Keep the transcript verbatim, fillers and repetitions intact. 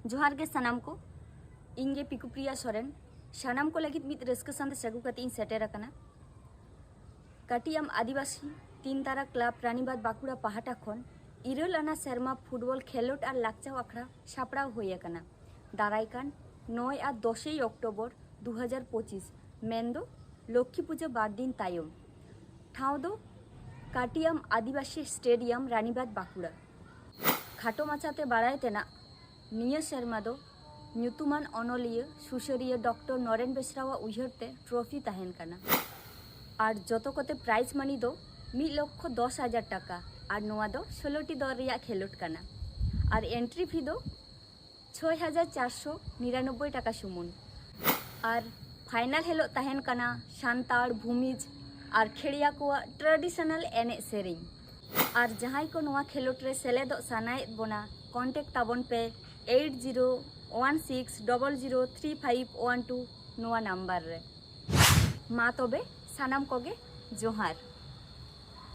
ᱡᱚᱦᱟᱨ ᱜᱮ ᱥᱟᱱᱟᱢ ᱠᱚ᱾ ᱤᱧ ᱜᱮ ᱯᱤᱠᱩᱯᱨᱤᱭᱟ ᱥᱚᱨᱮᱱ᱾ ᱥᱟᱱᱟᱢ ᱠᱚ ᱞᱟᱹᱜᱤᱫ ᱢᱤᱫ ᱨᱟᱹᱥᱠᱟᱹ ᱥᱟᱸᱫᱮᱥ ᱟᱹᱜᱩ ᱠᱟᱛᱮ ᱤᱧ ᱥᱮᱴᱮᱨ ᱟᱠᱟᱱᱟ᱾ ᱠᱟᱹᱴᱤᱡ ᱟᱢ ᱟᱹᱫᱤᱵᱟᱹᱥᱤ ᱛᱤᱱ ᱛᱟᱨᱟ ᱠᱞᱟᱵᱽ ᱨᱟᱱᱤᱵᱟᱸᱫᱷ ᱵᱟᱸᱠᱩᱲᱟ ᱯᱟᱦᱴᱟ ᱠᱷᱚᱱ ᱤᱨᱟᱹᱞ ᱟᱱᱟ ᱥᱮᱨᱢᱟ ᱯᱷᱩᱴᱵᱚᱞ ᱠᱷᱮᱞᱳᱰ ᱟᱨ ᱞᱟᱠᱪᱟᱣ ᱟᱠᱷᱲᱟ ᱥᱟᱯᱲᱟᱣ ᱦᱩᱭ ᱟᱠᱟᱱᱟ᱾ ᱫᱟᱨᱟᱭ ᱠᱟᱱ ᱱᱚᱭ ᱟᱨ ᱫᱚᱥᱮᱭ ᱚᱠᱴᱳᱵᱚᱨ ᱫᱩ ᱦᱟᱡᱟᱨ ᱯᱚᱸᱪᱤᱥ, ᱢᱮᱱᱫᱚ ᱞᱚᱠᱠᱷᱤ ᱯᱩᱡᱟᱹ ᱵᱟᱨ ᱫᱤᱱ ᱛᱟᱭᱚᱢ᱾ ᱴᱷᱟᱶ ᱫᱚ ᱠᱟᱹᱴᱤᱡ ᱟᱢ ᱟᱹᱫᱤᱵᱟᱹᱥᱤ ᱥᱴᱮᱰᱤᱭᱟᱢ, ᱨᱟᱱᱤᱵᱟᱸᱫᱷ ᱵᱟᱸᱠᱩᱲᱟ᱾ ᱠᱷᱟᱴᱚ ᱢᱟᱪᱷᱟᱛᱮ ᱵᱟᱲᱟᱭ ᱛᱮᱱᱟᱜ, ᱱᱤᱭᱟᱹ ᱥᱮᱨᱢᱟ ᱫᱚ ᱧᱩᱛᱩᱢᱟᱱ ᱚᱱᱚᱞᱤᱭᱟᱹ ᱥᱩᱥᱟᱹᱨᱤᱭᱟᱹ ᱰᱚᱠᱴᱚᱨ ᱱᱚᱨᱮᱱ ᱵᱮᱥᱨᱟᱣᱟᱜ ᱩᱭᱦᱟᱹᱨ ᱛᱮ ᱴᱨᱚᱯᱷᱤ ᱛᱟᱦᱮᱱ ᱠᱟᱱᱟ᱾ ᱟᱨ ᱡᱚᱛᱚ ᱠᱚᱛᱮ ᱯᱨᱟᱭᱤᱡᱽ ᱢᱟᱱᱤ ᱫᱚ ᱢᱤᱫ ᱞᱚᱠᱠᱷᱚ ᱫᱚᱥ ᱦᱟᱡᱟᱨ ᱴᱟᱠᱟ᱾ ᱟᱨ ᱱᱚᱣᱟ ᱫᱚ ᱥᱳᱞᱳ ᱴᱤ ᱫᱚᱞ ᱨᱮᱭᱟᱜ ᱠᱷᱮᱞᱳᱰ ᱠᱟᱱᱟ᱾ ᱟᱨ ᱮᱱᱴᱨᱤ ᱯᱷᱤ ᱫᱚ ᱪᱷᱚᱭ ᱦᱟᱡᱟᱨ ᱪᱟᱨᱥᱚ ᱱᱤᱨᱟᱱᱚᱵᱵᱳᱭ ᱴᱟᱠᱟ ᱥᱩᱢᱩᱝ᱾ ᱟᱨ ᱯᱷᱟᱭᱱᱟᱞ ᱦᱤᱞᱳᱜ ᱛᱟᱦᱮᱱ ᱠᱟᱱᱟ ᱥᱟᱱᱛᱟᱲ, ᱵᱷᱩᱢᱤᱡᱽ ᱟᱨ ᱠᱷᱮᱲᱤᱭᱟ ᱠᱚᱣᱟᱜ ᱴᱨᱟᱰᱤᱥᱚᱱᱟᱞ ᱮᱱᱮᱡ ᱥᱮᱨᱮᱧ᱾ ᱟᱨ ᱡᱟᱦᱟᱸᱭ ᱠᱚ ᱱᱚᱣᱟ ᱠᱷᱮᱞᱳᱰ ᱨᱮ ᱥᱮᱞᱮᱫᱚᱜ ᱥᱟᱱᱟᱭᱮᱫ ᱵᱚᱱᱟ, ᱠᱚᱱᱴᱮᱠᱴ ᱛᱟᱵᱚᱱ ᱯᱮ eight zero one six double zero three five one two ᱱᱚᱣᱟ ᱱᱟᱢᱵᱟᱨ ᱨᱮ᱾ ᱢᱟ ᱛᱚᱵᱮ ᱥᱟᱱᱟᱢ ᱠᱚᱜᱮ ᱡᱚᱦᱟᱨ᱾